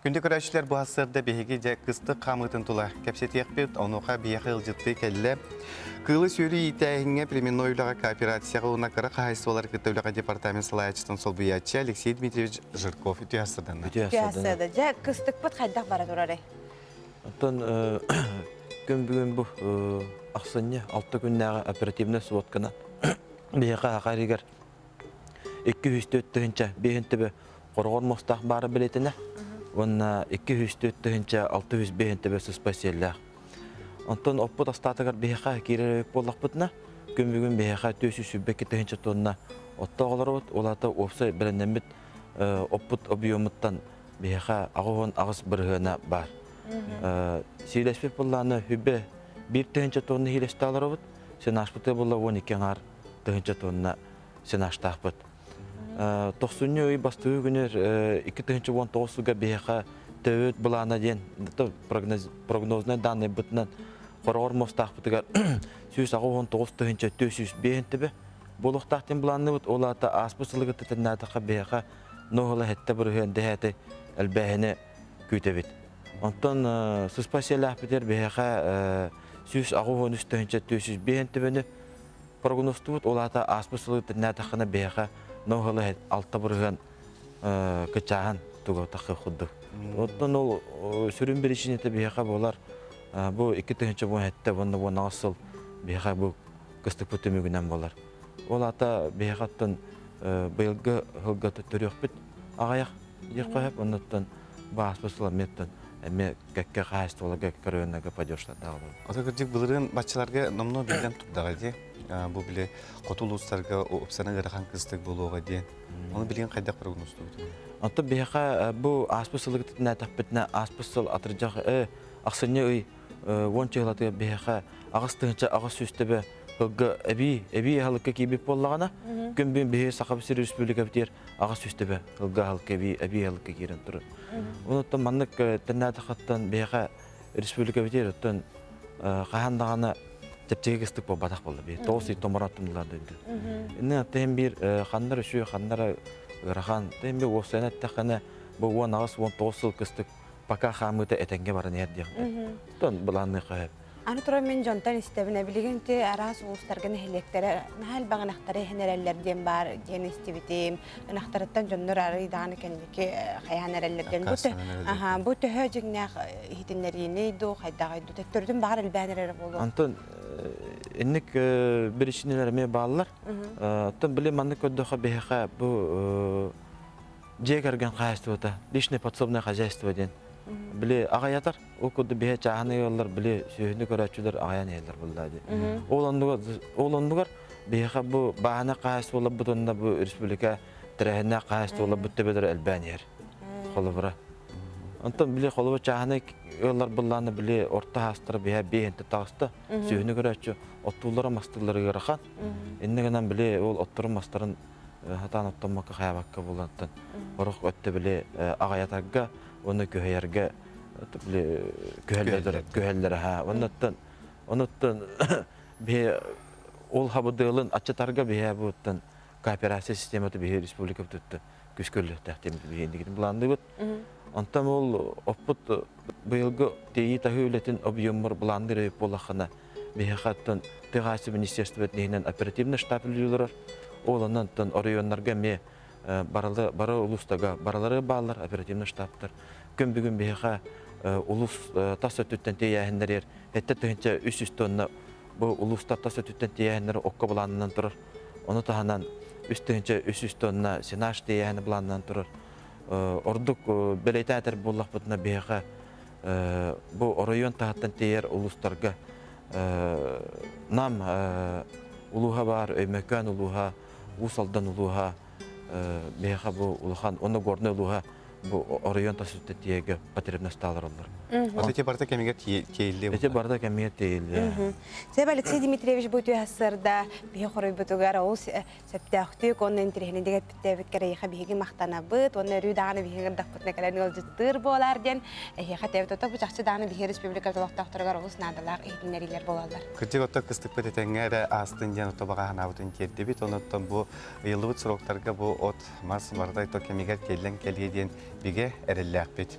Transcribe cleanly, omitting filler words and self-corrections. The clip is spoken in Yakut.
Күндү көрөөччүлэр, бу сарсыарда биһиги дьэ кыстык хаамыытын тула кэпсэтиэхпит. Онуоха биһиэхэ ыалдьыттыы кэллэ. Кыылы-сүөлү иитээһиҥҥэ племенной үлэҕэ кооперацияҕа уонна кыра хаһаайыстыбалары кытта үлэҕэ департамент салайааччытын солбуйааччы Алексей Дмитриевич Жирков үтүө сарсыарданна. Үтүө сарсыарда. Дьэ, кыстыкпыт хайдах бара турарый? Оттон күн бүгүн бу ахсынньы 6 күннээҕи оперативнай сводканан биһиэхэ Саха сиригэр 204 тыһыынча биэһин төбө хороҕор муостаах баара бэлиэтэнэ уонна 204 тыһыынча 600 биэһин төбө сыспай сиэллээх. Онтон оппут астаатыгар биһиэхэ киирэр эбит буоллахпытына, күн бүгүн биһиэхэ 422 тыһыынча тонна оттоох олоробут. Ол аата уопсай бэлэмнэммит оппут объемуттан биһиэхэ 88 бырыһыана баар. Сиилэспит буоллаҕына хүбэ 1 тыһыынча тонна хиилэстэ олоробут. Сенажпытыгар буолла 12 аҥаар тыһыынча тонна сенаштаахпыт. Тохсунньу ый бастакы күнүр 2019 сылга биһиэхэ төрүт былаана диэн прогнознай данныйбытынан хороҕор муостаахпытыгар 189 тыһыынча 405 төбө буолуохтаах диэн былаанныбыт. Ол аата ааспыт сылыгы тэтэннээтэххэ биһиэхэ ноһула хэттэ бырыһыан дэһээти элбээһини күүтэбит. Онтон сыспай сиэлээхпитигэр биһиэхэ 183 тыһыынча 405 төбөнү Прогнозтубут ол аата ааспыт сылы тэннээтэххинэ биһиэхэ ноһылы алта бырыһыан кычааһын туга тахы курдук. Оттон ол сүрүн биричиинэтэ биһиэхэ буолар бу 2017 уонна 18 сыл биһиэхэ бу кыстыкпыт түмүгүнэн буолар. Ол аата биһиэхэ оттон быйылгы сылга төрүөхпүт аҕыйах диэххэ сөп, оннуттан бу ааспыт сыл эмиэ эмиэ кэккэ хаһаайыстыбаларга көрүөннэргэ поддержкалаах олорор. Ото кырдьык былырыын баччаларга номнуо биллэн турдаҕа дии. Бу били хоту улуустарга ыпсана ыарахан кыстык буолуоҕа диэн. Ону билигин хайдах прогнозтуубут? Оттон биһиэхэ бу ааспыт сылы кытынээтэхпитинэ ааспыт сыл атырдьах ахсынньы ый уон чыһылатыгар биһиэхэ 8800 төбө ылга эбии эбии аһылыкка киирбит буоллаҕына күн бүгүн биһи Саха сир республикабытыгар 800 төбө ылга аһылыкка эбии эбии аһылыкка киирэн турар. Онуттан маннык тэннээтэххиттэн биһиэхэ республикабытыгар оттон хаһан даҕаны чэпчэки кыстык буолбатах буолла бии. Тоҕус ый томороттумнулар дойду. Иннин аттыһын биир ханнар үсү, ханнара ыарахан. Тыһын биир уопсайынан эттэххинэ бу 18-19 сыл кыстык пока хаамыыта этэҥҥэ баран иһэр диэх. Тон былаанныахха сөп. Аны туран мин дьонтон истэбинэ, билигин ити араас улуустарга нэһилиэктэрэ наһаа элбэх ынахтары иһэн эрэллэр диэн баар диэн истибитим. Ынахтарыттан дьоннор арыый даҕаны кэнники хайаан эрэллэр диэн. Бу аха, бу төһө дьиҥнээх иһитиннэрииний дуу, хайдаҕый дуу, төттөрүтүн баҕар элбээн эрэрэ буолуо. Онтон инник биричиинэлэр эмиэ бааллар. Оттон били маннык көрдөххө биһиэхэ бу дьиэ кэргэн хаһаайыстыбата, личное подсобное хозяйство диэн били аҕайатар. Ол курдук биһи чааһынай ыаллар били сүөһүнү көрөөччүлэр аҕайан иһэллэр буоллаа дии. Ол оннугар ол оннугар биһиэхэ бу бааһына хаһаайыстыбаларбыт уонна бу республика тэрээһиннээх хаһаайыстыбаларбыт төбөлөрө элбээн иһэр. Холобура. Онтон били холобура чааһынай ыаллар быллааны били орто хаастара биһэ биэһинтэ таҕыста. Сүөһүнү көрөөччү оттууллара мастыыллара ыарахан. Иннэ гынан били ол отторун мастарын сатаан оттоммокко хайабакка буолантан орох өттө били аҕайатарга уонна күһэйэргэ били күһэллэр күһэллэр аһаа оннуттан онуттан биһи ол хабыдыалын аччатарга биһи буттан кооперация системата биһи республикабытытта күскөллөхтөөх диэн биһи инникитин былаанныыбыт. Онтон ол оппут быйылгы тиэйии таһыы үлэтин объеммар былаанныыр эбит буоллаххына биһиэхэ оттон тыа хаһаайыстыба министерствотын иһинэн оперативный штаб үлэлии олорор. Ол онон оттон оройуоннарга эмиэ барылы бары улуустарга барылары бааллар оперативный штабтар. Күн бүгүн биһиэхэ улуус тас өттүттэн тиэйээһиннэригэр 7300 тонна бу улуустар тас өттүттэн тиэйээһиннэри окко былаанынан турар. Ону таһынан 3300 тонна сенаж тиэйээһинэ былаанынан турар. Ордук бэлиэтээтэр буоллахпытына биһиэхэ бу оройуон таһыттан тиэйэр улуустарга Нам улууһа баар, Өймөкөөн улууһа, Уус Алдан улууһа, биһиэхэ бу улахан уонна Горнай улууһа бу оройуон тас өттө тиэйэргэ потребностаалар оллор. Ото ити барыта кэмигэр тиэйиллиэ Ити барыта кэмигэр тиэйиллиэ. Сэб Алексей Дмитриевич бу үтүө сарсыарда биһи хоруйбутугар олус сөптөөхтүк уонна интэриэһинэйдик эппиттээбит кэрэйиэхэ биһиги махтанабыт уонна өрүү даҕаны биһиги ырдахпытына кэлэн ыалдьыттыыр буолаар диэн эһиэхэ этэбит. Ото бу чахчы даҕаны биһиги республика олохтоохторугар олус наадалаах иһитиннэриилэр буолаллар. Кырдьык ото кыстыкпыт этэҥҥэ эрэ аастын диэн ото баҕа санаабытын тиэрдибит. Онуттан бу ыйыллыбыт сроктарга бу от, мас барыта кэмигэр тиэллэн кэлиэ диэн бигэ эрэллээхпит.